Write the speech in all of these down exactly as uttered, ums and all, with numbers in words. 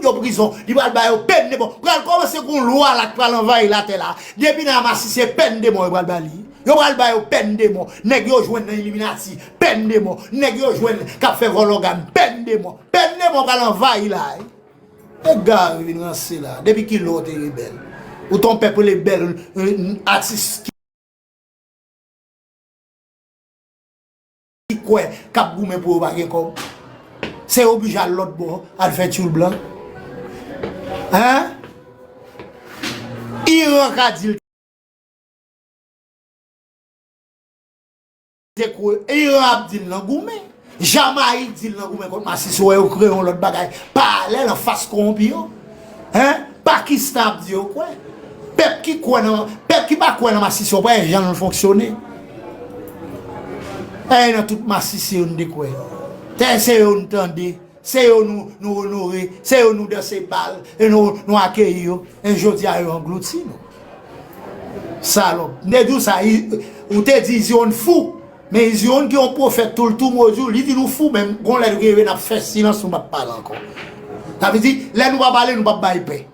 yo prizon, li pral ba yo pèn de mò. Pral kòmanse gon lwa la k pral anvayi latè la. Depi nan masisi, se pèn de mò yo pral ba li. Yo pral ba yo pèn de mò. Nèg yo jwenn nan Illuminati, pèn de mò. Nèg yo jwenn k ap fè vòlò gad, pèn de mò. Pèn de mò pral anvayi la, wi. Egare vin ranse la. Depi kilè w te rebèl? Ou t on pèp rebèl, euh, atis ki kwè k ap goumen pou yo pa gen kòb. Se yo oblije al lòt bò, al fè tchoul blan. Hein? Iran ka di l te kwe, Iran ap di l nan goumen. Jamayik di l nan goumen kont masisi, wè yo kreye yon lòt bagay paralèl anfas kowonpi yo. Hein? Pakistan ap di yo kwè. Pèp ki kwè nan, pèp ki pa kwè nan masisi, wè jan l fonksyone. E nan tout masisi yo n te kwè. Tè se yo n tande. Se yo nou, nou onore, se yo nou danse bal, e nou, nou akeyi yo. E jodi a yo anglouti nou. Salòp. M te di w sa, i- ou te di Iziwòn fou. Men Iziwòn ki yon pwofèt tou l tou mo di w, li di nou fou, men gon lè rive n ap fè silans, nou p ap pale ankò. Sa vle di, lè nou pa pale, nou p ap bay pè.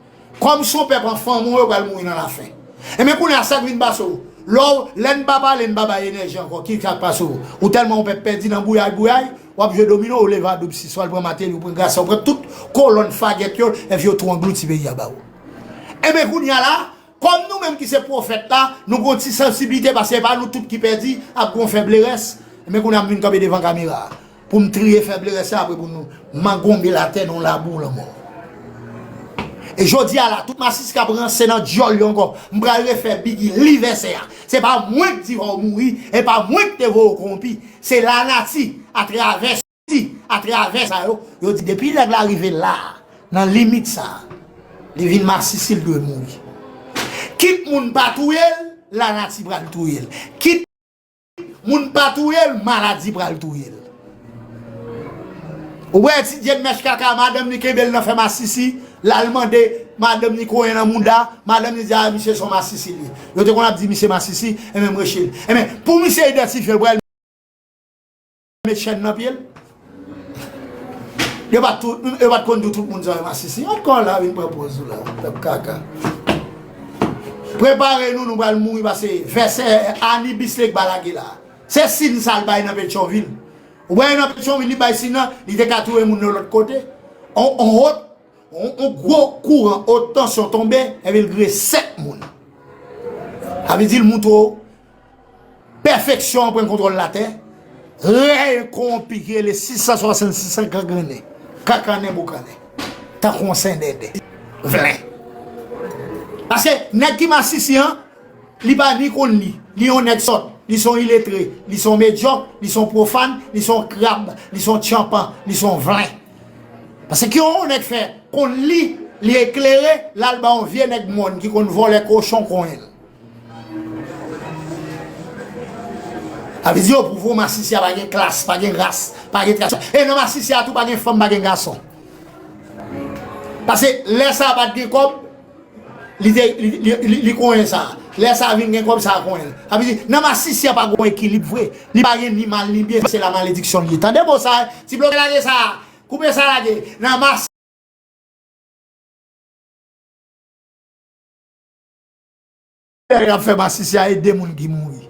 Kòm se yon pèp an fanm, yo pral mouri nan lafen. Enben kounye a sa k vin pase w? Lè w, lè n pa pale, n pa bay enèji ankò, ki sa k pase w? Ou tèlman yon pèp pèdi nan bouyay bouyay, w ap jwe domino, ou leve a doub sis, w al pran mateli, ou pran grasa, ou pran tout kolòn fagèt yo, epi yo tou anglouti peyi a ba ou. Enben kounye a la, kòm nou menm ki se pwofèt la, nou gon ti sansiblite, paske e pa nou tout ki pèdi, ap gon fèblerès. Enben kounye a m vin kanpe devan kamera a. Pou m triye fèblerès la, apre pou nou mangonbe latè nan labou lanmò. E jodi a la, tout masisi k ap ranse nan dyòl yo ankò, m pral refè bigi li vèsè a. Se pa mwen k di fò w mouri, e pa mwen k te voye w kowonpi. Se lanati, atravè, atravè sa yo, yo di depi nèg la rive la, nan limit sa, li vin masisi, l dwe mouri. Kit moun pa touye l, lanati pral touye l. Kit moun pa touye l, maladi pral touye l. Ou wè ti Dyedmèch kaka, madanm li kenbe l nan fè masisi, l al mande madanm li konyen nan mouda, madanm li di a misye se yon masisi li ye. Yo te konn ap di misye masisi, e menm reche l. Enben, pou misye idantifye l, pral met chèn nan pye l. Yo pa t tou, yo pa t konn di w tout moun sa yo masisi. Yon kò la vin pran pòz ou la, pèp kaka. Prepare nou, nou pral mouri pase vèsè Anibis Legba lage la. Se siy sa l bay nan Petyonvil. Ou wè nan Petyonvil, li bay siy nan, li te ka touye moun nan lòt kote. On, on wot, on, on gwo kouran wot tansyon tonbe, epi l touye sèt moun. Sa vle di l montre w pèfeksyon an pran kontwòl latè, rèy kowonpi ki rele sis san swasannsis an gangrennen, kankannen boukannen, tankou yon sendèdè, vlen. Paske nèg ki masisi an, li pa ni konn li, li yon nèg sòt, li se yon iletre, li se yon medyòk, li se yon pwofàn, li se yon krab, li se yon tyanpan, li se yon vlen. Paske ki yon nèg fè konn li, li eklere, l al ba yon vye nèg mòn ki konn vòlè kochon konyen l. Sa vle di yo pwouve w masisi a pa gen klas, pa gen ras, pa gen tradisyon. E nan masisi a tou pa gen fanm, pa gen gason. Paske lè sa a pa t gen kòb, li te, li, li, li, li konyen sa. Lè sa a vin gen kòb, sa a konyen l. Sa vle di, nan masisi a pa gen ekilib vre. Li pa gen ni mal ni byen, se la malediksyon li ye. Tande mo sa, ti bloke lage sa, koupe sa lage. Nan mas- Nèg ap fè masisi a e de moun ki mouri.